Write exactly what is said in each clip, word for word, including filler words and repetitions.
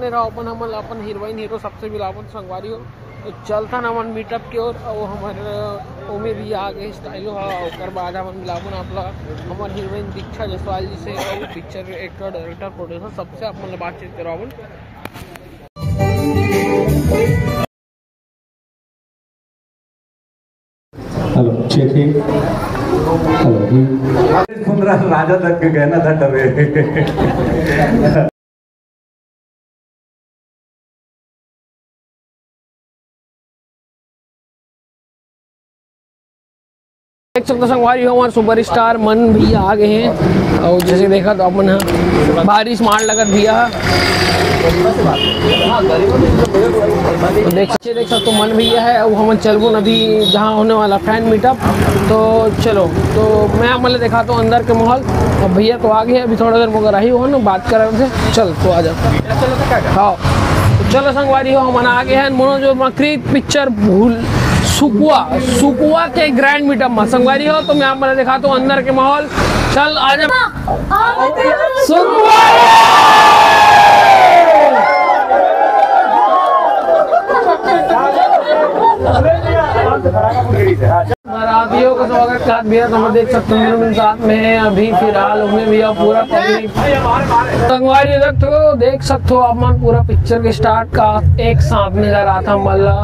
रहो अपन, हमन ला अपन हीरोइन हीरो सबसे मिलावन संगवारी हो। तो चलथन हमन मीटअप के ओर। अउ हमर ओमी भी आ गए स्टाइलो हा, ओकर बाद हमन मिलावन आप ला हमर हीरोइन दीक्षा जायसवाल जी से, अउ पिक्चर एक्टर, डायरेक्टर, प्रोड्यूसर सबसे आप मन ला बातचीत करवावन। Hello, cheque, hello. सुन रहा, राजा तक के कहना था तबे। देख सकते हो संगवारी हो, हमारे सुपरस्टार मन भैया आ गए हैं। और जैसे देखा तो अपन ह भारी स्मार्ट लगत भैया। तो देख, देख सकते हो मन भैया है। अब हमन चलबो अभी जहाँ होने वाला फैन मीटअप। तो चलो, तो मैं आप मन ला दिखाता हूँ अंदर के माहौल। अब भैया तो आ गए हैं, अभी थोड़ा देर मगर आही हो ना, बात कर रहे थे। चल तो आ जा। हाँ, तो चलो संगवारी हो, हमन आ गए हैं मनोज वर्मा कृत पिक्चर भूल सुकुआ, सुकुआ के ग्रैंड मीटअप में। संगवारी हो, तो मैं आप मन ला दिखाता हूँ अंदर के माहौल। चल आ जा। सुकुआ। बारातियों का स्वागत करत भैया, तो हम देख सकते हो मेरे साथ में है अभी फिलहाल उनमें भैया पूरा पब्लिक। संगवारी देख तो, देख सकते हो आप मन पूरा पिक्चर के स्टार्ट का एक साथ नजर आता मल्ला।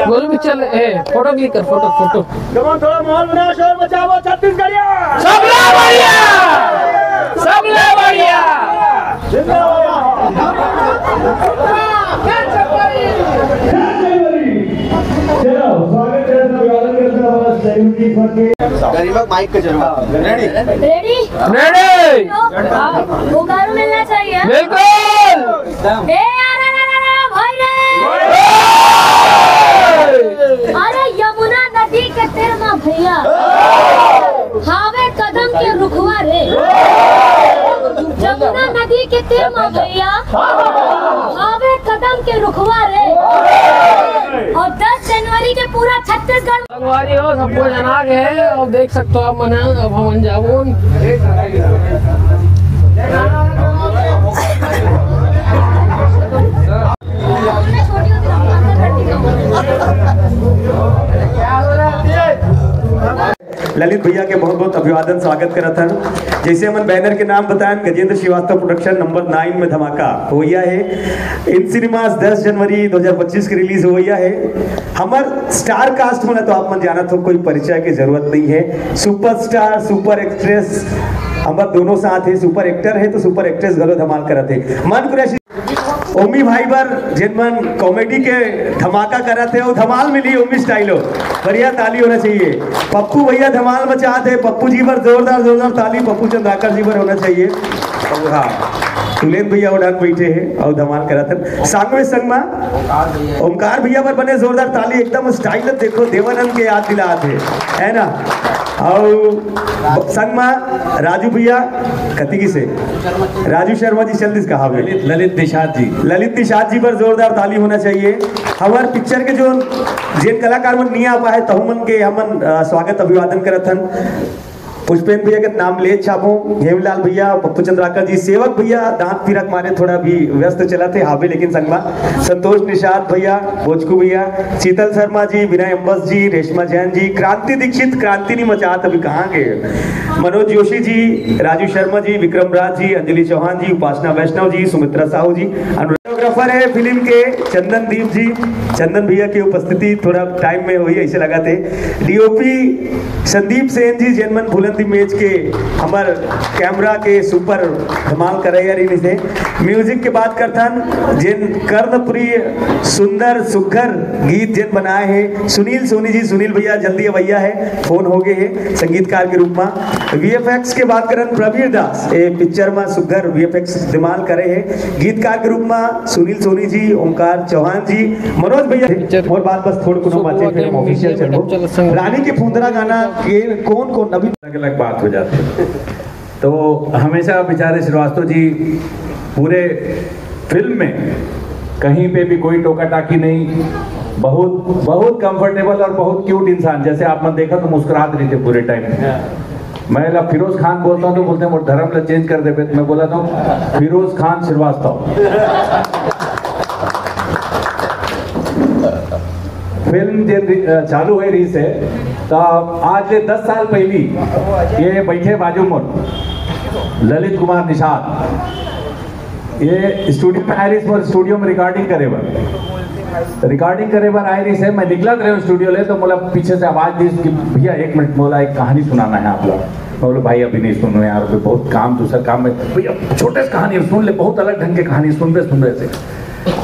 बोलो पिक्चर, ए, फोटो क्लिक कर, फोटो, फोटो। जवान थोड़ा माहौल बनाओ, शोर मचाओ, छत्तीसगढ़िया। सबले बढ़िया, सबले बढ़िया। जिंदाबाद। चलो, स्वागत है, अभिवादन करते हैं हमारा सहयोगी फन के। गरीबा माइक का जरूरत। रेडी? रेडी? रेडी। हाँ, बोकारो मिलना चाहिए। बिल्कुल। ए, अरे, अरे, अरे, अरे, भाई रे। अरे, यमुना नदी के तीर मा भैया, हावे कदम के रुखवा रे। यमुना नदी के तीर मा भैया, हावे कदम के रुखवा रे। और दस जनवरी के पूरा छत्तीसगढ़ संगवारी हो, सबको जना के है। अब देख सकते हो आप मन, अब हमन जाबो। ललित भैया के बहुत बहुत अभिवादन, स्वागत करत हन। जैसे हमन बैनर के नाम बतायन, Gajendra Shrivastava production number nine में धमाका होइया है। इन सिनेमास दस जनवरी दो हज़ार पच्चीस के रिलीज होइया है। हमर स्टार कास्ट मन तो आप मन जानत हो, कोई परिचय के जरूरत नहीं है। सुपरस्टार, सुपर एक्ट्रेस हमर दोनों साथ है। सुपर एक्टर है तो सुपर एक्ट्रेस घलो धमाल करत है। मन कुरैशी, ओमी भाई बर, जेन मन कॉमेडी के धमाका करत है, वो धमाल मिली ओमी स्टाइलो। बढ़िया ताली होना चाहिए। पप्पू भैया धमाल मचात है, पप्पू जी बर जोरदार, जोरदार ताली पप्पू चंद्राकर जी बर होना चाहिए। और हाँ, तुलेन भैया उड़ान बैठे हैं और धमाल करत है। संग में संग मा ओमकार भैया बर बने जोरदार ताली, एकदम स्टाइल देखो, देवानंद के याद दिलात है, है ना? और संग मा राजू भैया, कति किसे? राजू शर्मा जी, चल दिस कहा बे? ललित, ललित निषाद जी। ललित निषाद जी बर जोरदार ताली होना चाहिए। हमार पिक्चर के जो जेन कलाकार मन नहीं आ पाए, तहु मन के हमन, अ, स्वागत अभिवादन करत हन। पुष्पेंद्र भैया के नाम ले छापो, हेमलाल भैया, पप्पू चंद्राकर जी, सेवक भैया दांत पीरा के मारे थोड़ा भी व्यस्त चलत हे हाबे, लेकिन संगमा संतोष निषाद भैया, बोचकू भैया, शीतल शर्मा जी, विनय अम्बस जी, रेशमा जैन जी, क्रांति दीक्षित, क्रांति नहीं मचात अभी कहाँ गए, मनोज जोशी जी, राजू शर्मा जी, विक्रम राज जी, अंजलि चौहान जी, उपासना वैष्णव जी, सुमित्रा साहू जी, अनुराग फोटोग्राफर है फिल्म के चंदन दीप जी, चंदन भैया की उपस्थिति थोड़ा टाइम में हुई ऐसे लगा थे। डीओपी संदीप सेन जी, जेन मन भूलन दी मेज के हमर कैमरा के सुपर धमाल करैया रहिन से। म्यूजिक के बात करथन, जेन कर्णप्रिय सुंदर सुघर गीत जेन बनाए हैं सुनील सोनी जी। सुनील भैया जल्दी अवैया है, फोन हो गए है संगीतकार के रूप में। वीएफएक्स के बात करन, प्रवीर दास ए पिक्चर में सुघर वीएफएक्स धमाल करे है। गीतकार के रूप में सुनील सोनी जी, ओमकार चौहान जी, मनोज भैया। पिक्चर मोर बात बस थोड़ कोनो सुबह बातें के फिर हम ऑफिशियल मीडिया चलबो। में चल संग। रानी के फुंदरा गाना के कौन कौन अभी अलग अलग बात हो जाती है। तो हमेशा बेचारे श्रीवास्तव जी पूरे फिल्म में कहीं पे भी कोई टोका टाकी नहीं, बहुत बहुत कंफर्टेबल और बहुत क्यूट इंसान। जैसे आप मन देखा तो मुस्कुरात रहिथे पूरे टाइम। मैं ला फिरोज खान बोलता हूँ तो बोलते हैं, "मोर धर्म ला चेंज कर देबे।" तो मैं बोला था, "फिरोज खान श्रीवास्तव।" फिल्म जे रि-, अ, चालू होय रहिस हे, त आज ले दस साल पहिली ये बइठे बाजू मोर ललित कुमार निषाद, ये स्टूडियो में आय रहिस, मोर स्टूडियो में रिकॉर्डिंग करे बर, रिकॉर्डिंग करे बर आय रहिस हे। मैं निकलत रहेंव स्टूडियो ले, तो मोला पीछे से आवाज दिस कि, "भैया, एक मिनट, मोला एक कहानी सुनाना है आप लोग।" मैं बोले, "भाई, अभी नहीं सुनो यार, अभी बहुत काम, दूसरा काम में।" "भैया, छोटे से कहानी सुन ले, बहुत अलग ढंग के कहानी सुनबे, सुनबे से।"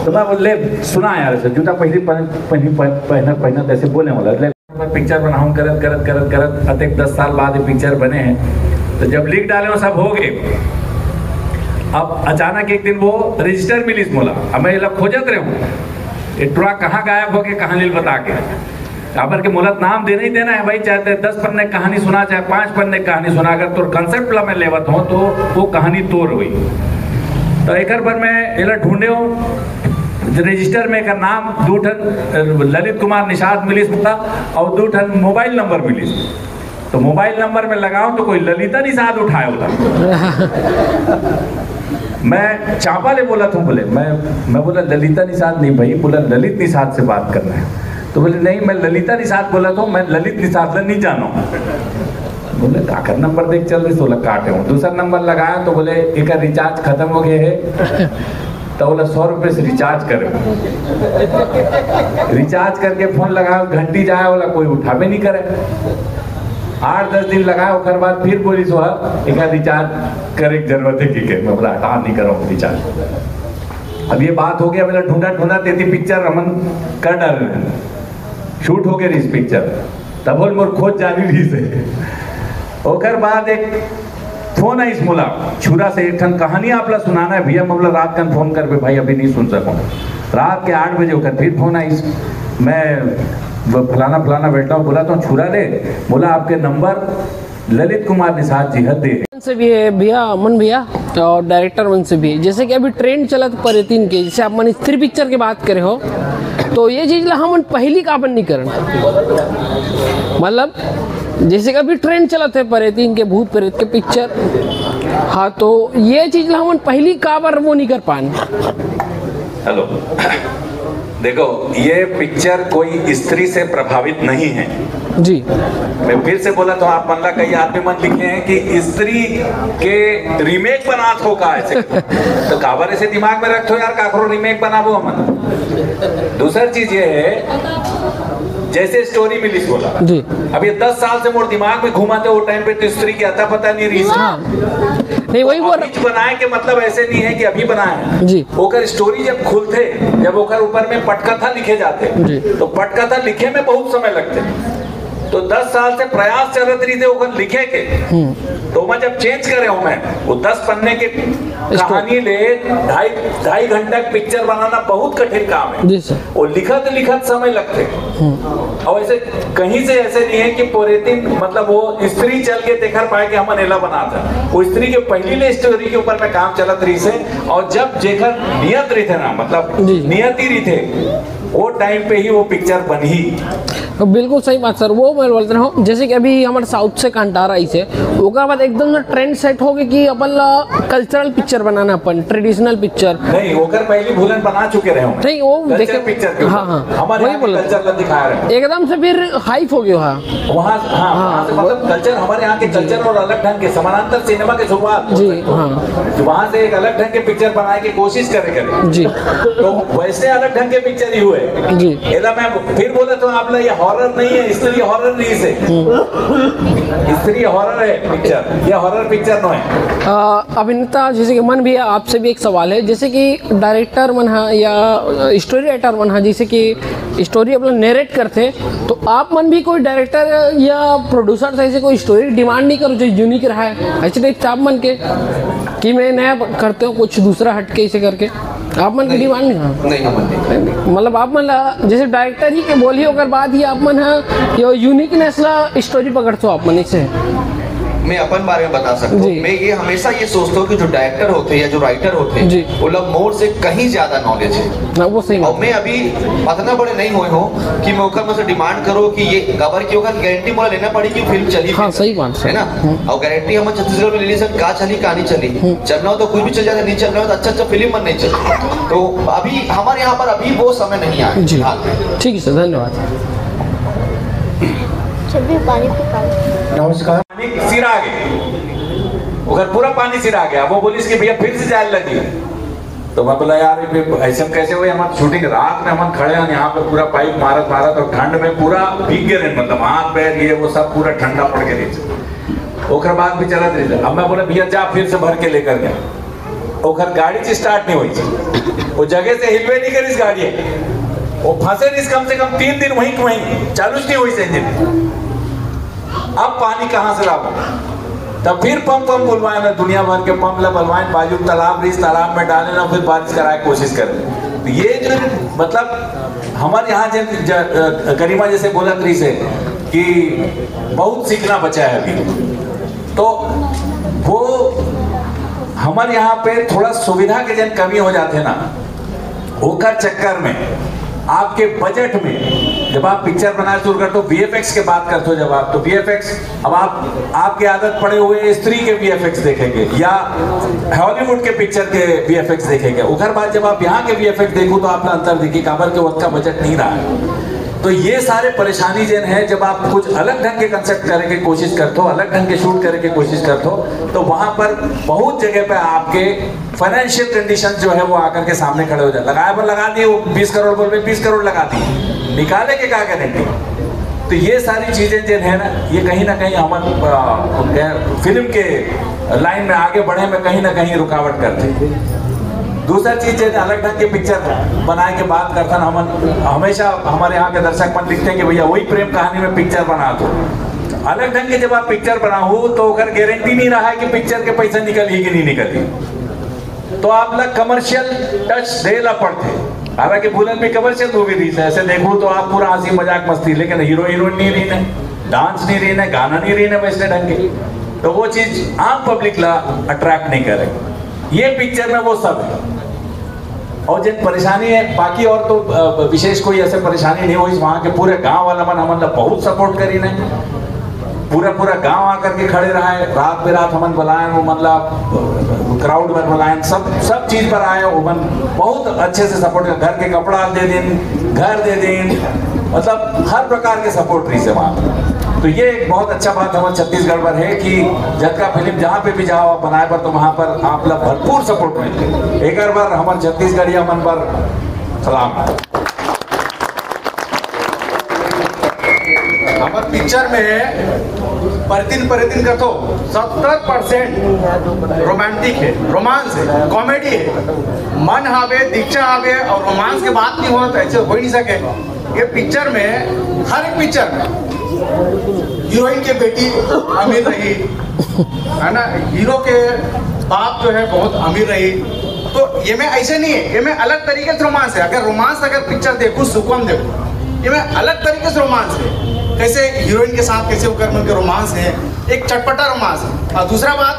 तो मैं बोले, "ले, सुना यार, ऐसे जूता पहली पहन, पहनी, पहन, पहनत, पहनत ऐसे बोले वाला, ले।" मैं पिक्चर बनाऊं, करत, करत, करत, करत, अतेक दस साल बाद ये पिक्चर बने हैं। तो जब लिख डाले हो, सब हो गए। अब अचानक एक दिन वो रजिस्टर मिलिस मोला, अब मैं एला खोजत रहूं, ये टुरा कहाँ गायब हो गए, कहाँ लील बता के। काबर के मोला नाम देना ही देना है भाई, चाहे ते दस पन्ने कहानी सुना, चाहे पाँच पन्ने कहानी सुना, अगर तोर कॉन्सेप्ट ला मैं लेवत हूँ, तो वो कहानी तोर हुई। तो एकर बर मैं एला ढूंढे हूँ, रजिस्टर में एकर नाम दू ठन, अ, ललित कुमार निषाद मिलिस मोला, और दू ठन मोबाइल नंबर मिलिस। तो मोबाइल नंबर में लगाओ तो कोई ललिता निषाद उठाए वाला। मैं चांपा ले बोला था, बोले, मैं, मैं बोला, "ललिता निषाद नहीं भाई," बोला, "ललित निषाद से बात करना है।" तो बोले, "नहीं, मैं ललिता निषाद बोला था, मैं ललित निषाद ला नहीं जानो।" बोले, "काकर नंबर देख चल रही, सोलह काटे हूँ।" दूसरा नंबर लगाया तो बोले, "एक रिचार्ज खत्म हो गया है।" तो बोला, "सौ रुपये से रिचार्ज करे।" रिचार्ज करके फोन लगाया, घंटी जाए वाला, कोई उठाबे नहीं करे। आठ दस दिन लगाया, ओकर बाद फिर बोली, "सो एक रिचार्ज करे के जरूरत है कि के?" मैं बोला, "हटा, नहीं करो रिचार्ज।" अब ये बात हो गया, बोला, ढूंढा ढूंढा तेती पिक्चर हमन कर डाले, शूट हो गए इस पिक्चर। तब बोल मोर खोज जारी रही से। ओकर बाद एक फोन आइस मोला, छुरा से एक ठन कहानी आप ला सुनाना है भैया। मैं बोला, "रात कन फोन करबे भाई, अभी नहीं सुन सकूँ।" रात के आठ बजे ओकर फिर फोन आइस, "मैं वो फलाना फलाना बैठा हूँ," बोला तो छुरा ले, बोला, "आपके नंबर ललित कुमार निषाद जी हद दे।" से भी है भैया, अमन भैया, और डायरेक्टर मन से भी, जैसे कि अभी ट्रेंड चलत परेतिन के, जैसे आप मन स्त्री पिक्चर के बात करे हो, तो ये चीज ला हमन पहली काबर नहीं करन? मतलब, जैसे कि अभी ट्रेंड चलत है परेतिन के, भूत प्रेत के पिक्चर, हाँ, तो ये चीज ला हमन पहली काबर वो नहीं कर पान? हेलो, देखो, ये पिक्चर कोई स्त्री से प्रभावित नहीं है। जी। मैं फिर से बोला तो आप मन ला कई आदमी मन लिखे हैं कि स्त्री के रीमेक बनात हो का ऐसे। तो काबर ऐसे दिमाग में रखथो यार, काकरो रीमेक बनाबो हमन। दूसर चीज ये है, जैसे स्टोरी मिलिस बोला, जी। अब ये दस साल से मोर दिमाग में घूमत है, वो टाइम पे तो स्त्री के अता पता नहीं रही। हाँ। नहीं, वही वो अभी बनाए के मतलब ऐसे नहीं है कि अभी बनाए हैं। जी। ओकर स्टोरी जब खुलथे, जब ओकर ऊपर में पटकथा लिखे जाथे, जी। तो पटकथा लिखे में बहुत समय लगथे। तो दस साल से प्रयास चलत रहिथे ओकर लिखे के। हम्म। तो मैं जब चेंज करे हूँ, मैं वो दस पन्ने के कहानी ले ढाई, ढाई घंटा के पिक्चर बनाना बहुत कठिन काम है। जी सर। वो लिखत लिखत समय लगथे। हम्म। और ऐसे कहीं से ऐसे नहीं है कि पोरेतिन, मतलब, वो स्त्री चल के देखर पाए कि हमन एला बनात हन। वो स्त्री के पहली ले स्टोरी के ऊपर में काम चलत रहिस है, और जब जेकर नियत रहिथे ना, मतलब, जी। नियति रहिथे, वो टाइम पे ही वो पिक्चर बनही। तो बिल्कुल सही बात सर, वो मैं बोलत रहा हूँ, जैसे कि अभी हमर साउथ से कांतारा आइस हे, ओकर बाद एकदम से ट्रेंड सेट हो गए कि अपन ला कल्चरल पिक्चर बनाना, अपन ट्रेडिशनल पिक्चर। नहीं, ओकर पहली भूलन बना चुके रहे हो। नहीं, वो कल्चर देखे, पिक्चर के ऊपर। हाँ, हाँ, हमारे वही यहाँ के बोला। कल्चर ला दिखा रहे हैं। एकदम से फिर हाइप हो गया, हाँ। वहाँ, हाँ, हाँ, वहाँ से वो मतलब कल्चर, हमारे यहाँ के कल्चर और अलग ढंग के समानांतर सिनेमा की शुरुआत हो जी, सकती है। हाँ। तो वहाँ से एक अलग ढंग के पिक्चर बनाने की कोशिश करे, करे। जी। तो वैसे अलग ढंग के पिक्चर ही हुए। जी। एला मैं फिर बोला तो आप ला ये हॉरर नहीं है, स्त्री हॉरर नहीं है। हम्म। स्त्री हॉरर है पिक्चर, ये हॉरर पिक्चर नो है। अ, अभिनेता जैसे कि मन भी आपसे भी एक सवाल है, जैसे कि डायरेक्टर मन हा या, अ, स्टोरी राइटर मन हा, जैसे कि स्टोरी अपन नैरेट करते, तो आप मन भी कोई डायरेक्टर या प्रोड्यूसर से ऐसे कोई स्टोरी डिमांड नहीं करो जो यूनिक रहा है, ऐसे टाइप से आप मन के कि मैं नया करते हो कुछ दूसरा हटके ऐसे करके आप मन की नहीं। डिमांड नहीं? हाँ। नहीं, हमन नहीं। मतलब आप मन ला जैसे डायरेक्टर ही के बोली ओकर बाद ही आप मन हा यो यूनिकनेस ला स्टोरी पकड़ते हो आप मन ऐसे? मैं अपन बारे में बता सकता हूँ। मैं ये हमेशा ये सोचता हूँ कि जो डायरेक्टर होते हैं या जो राइटर होते हैं, वो लोग मोर से कहीं ज्यादा नॉलेज है। ना, वो सही और बात। मैं अभी अतना बड़े नहीं हुए हूँ कि मैं ओकर में से डिमांड करूँ कि ये काबर की ओकर गारंटी मोला लेना पड़ी कि फिल्म चली। हाँ, सही बात है। ना? और गारंटी हम छत्तीसगढ़ में ले ली सर, का चली, का नहीं चली। चलना हो तो कुछ भी चल जाता, नहीं चलना हो तो अच्छा अच्छा फिल्म मन नहीं चलती। तो अभी हमारे यहाँ पर अभी वो समय नहीं आया। जी। ठीक है सर, धन्यवाद। छब्बीस पानी पे काम। नमस्कार। पानी सिरा गया, ओकर पूरा पानी सिरा गया। वो बोलिस कि भैया फिर से जाए लगी। तो मैं बोला, यार, ये ऐसे कैसे हुए? हम शूटिंग रात में हम खड़े हैं यहाँ पे, पूरा पाइप मारत मारत, और ठंड में पूरा भीग गए रहे, मतलब हाथ पैर ये वो सब पूरा ठंडा पड़ के नीचे। ओकर बाद भी चलत रही। अब मैं बोला, भैया जा, फिर से भर के लेकर गया। ओकर गाड़ी च स्टार्ट नहीं हुई, वो जगह से हिलवे नहीं करिस गाड़ी। वो फंसे रहिस कम से कम तीन दिन वहीं के वहीं, चालू च नहीं हुई इंजन। अब पानी कहाँ से लाबो? तब फिर पंप पंप बुलवाए ना, दुनिया भर के पंप ला बुलवाए, बाजू तालाब रहिस, तालाब में डाले ना, फिर बारिश कराए कोशिश करे। तो ये जो मतलब हमारे यहाँ जिन ज- गरिमा जैसे बोलत रहिस कि बहुत सीखना बचा है अभी, तो वो हमारे यहाँ पे थोड़ा सुविधा के जन कमी हो जाते हैं ना, ओकर चक्कर में आपके बजट में जब आप पिक्चर बनाए शुरू करते हो, वीएफएक्स के बात करते हो जब आप, तो वीएफएक्स, अब आप, आपके आदत पड़े हुए स्त्री के वीएफएक्स देखेंगे या हॉलीवुड के पिक्चर के वीएफएक्स देखेंगे, ओकर बाद जब आप यहाँ के वीएफएक्स देखो तो आप अंतर देखिए, काबर के वक्त का बजट नहीं रहा है। तो ये सारे परेशानी जिन है, जब आप कुछ अलग ढंग के कंसेप्ट करे के कोशिश करते हो, अलग ढंग के शूट करे के कोशिश करते हो, तो वहां पर बहुत जगह पे आपके फाइनेंशियल कंडीशन जो है वो आकर के सामने खड़े हो जाए। लगाए पर लगा दिए, वो बीस करोड़ बोल रहे, बीस करोड़ लगा दिए, निकाले के क्या गारंटी? तो ये सारी चीजें जो है ना, ये कहीं ना कहीं हमारे फिल्म के लाइन में आगे बढ़े में कहीं ना कहीं रुकावट करते हैं। दूसरा चीज जैसे अलग ढंग के पिक्चर बनाए के बात करथन, हम हमेशा हमारे यहाँ के दर्शक मन लिखते हैं कि भैया वही प्रेम कहानी में पिक्चर बना दो। अलग ढंग के जब आप पिक्चर बनाओ तो ओकर गारंटी नहीं रहा है कि पिक्चर के पैसा निकल ही कि नहीं निकल ही। तो आप ला कमर्शियल टच दे ला पड़ते। हालांकि भूलन भी कमर्शियल मूवी रही है, ऐसे देखो तो आप पूरा हंसी मजाक मस्ती, लेकिन हीरो हीरोइन नहीं रही है, डांस नहीं रही है, गाना नहीं रही है वैसे ढंग के, तो वो चीज आम पब्लिक ला अट्रैक्ट नहीं करे। ये पिक्चर में वो सब है। और जिन परेशानी है, बाकी और तो अ, विशेष कोई ऐसे परेशानी नहीं हुई। वहाँ के पूरे गांव वाला मन हमन ला बहुत सपोर्ट करी ने, पूरा पूरा गांव आकर के खड़े रहा है। रात बेरात हमन बुलाए, वो मतलब क्राउड में बुलाए, सब सब चीज पर आए। वो मन बहुत अच्छे से सपोर्ट कर, घर के कपड़ा दे दिन, घर दे दिन, मतलब हर प्रकार के सपोर्ट रही से वहाँ। तो ये एक बहुत अच्छा बात हमारे छत्तीसगढ़ पर है कि जतका फिल्म जहाँ पे भी जाओ आप बनाए पर, तो वहाँ पर आप लोग भरपूर सपोर्ट मिलते। एक बार हमारे छत्तीसगढ़िया मन पर सलाम। हमारे पिक्चर में परतिन परतिन का तो सत्तर परसेंट रोमांटिक है, रोमांस है, कॉमेडी है। मन हावे, दीक्षा हावे और रोमांस के बात नहीं हो तो ऐसे हो ही नहीं सके। ये पिक्चर में, हर एक पिक्चर में हीरोइन के बेटी अमीर रही, है ना, हीरो के बाप जो है बहुत अमीर रही। तो ये में ऐसे नहीं है, ये में अलग तरीके से रोमांस है। अगर रोमांस अगर पिक्चर देखो, सुकम देखो, ये में अलग तरीके से रोमांस है। कैसे हीरोइन के साथ कैसे ओकर मन के रोमांस है, एक चटपटा रोमांस है। और दूसरा बात,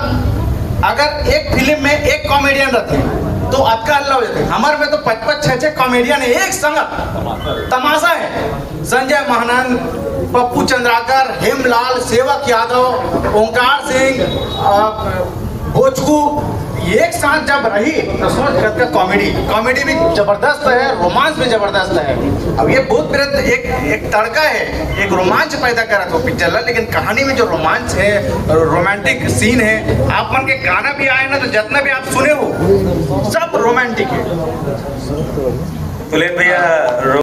अगर एक फिल्म में एक कॉमेडियन रहते हैं तो अतका हल्ला हो जाते हैं। हमारे में तो पच पच छः छः कॉमेडियन है, एक संगत तमाशा है। संजय महानंद, पप्पू चंद्राकर, हेमलाल, सेवक यादव, ओंकार सिंह, अ, भोजकू, एक साथ जब रही तो सोच कतका कॉमेडी, कॉमेडी भी जबरदस्त है, रोमांस भी जबरदस्त है। अब ये भूत प्रेत एक एक तड़का है, एक रोमांच पैदा करा था पिक्चर ला, लेकिन कहानी में जो रोमांच है, रोमांटिक सीन है, आप मन के गाना भी आए ना तो जितना भी आप सुने हो सब रोमांटिक है। पुलेन भैया,